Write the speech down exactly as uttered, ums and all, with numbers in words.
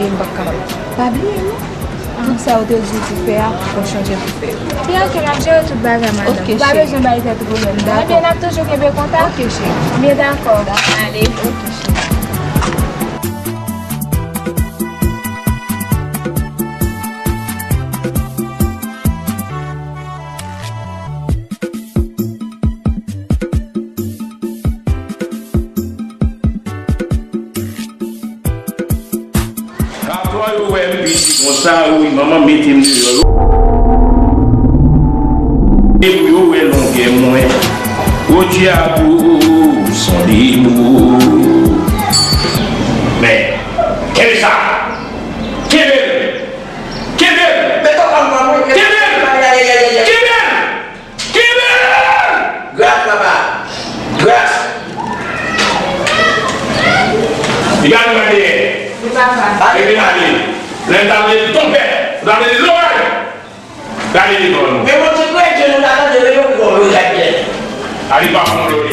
M p ap kapab. Pa bliye non. Tout sa yo te di w pou fè a, ou chanje pou fè yo. Byen, ok, m ap jere tout bagay, madanm. Ok, cheri. Ou pa bezwen bay tèt ou pwoblèm, dakò? Ebyen, n ap toujou kenbe kontak. Ok, cheri. Byen, dakò. Ale. Ok, cheri. Atò yo wè m piti konsa, wi, manman mete m deyò. E pou yo wè longè mwen. O dyab, son demo. Men, kenbe sa. Kenbe l. Kenbe l. Kenbe l. Kenbe l. Kenbe l! Gras, papa! Gras! Li gade gade. Wi, papa. Epi gade. Lè m ta vle tonpè, m ta vle loray. Gade li non. Men mon ti kredi nou ta tande le yo pou gade. Ali pa fon lò.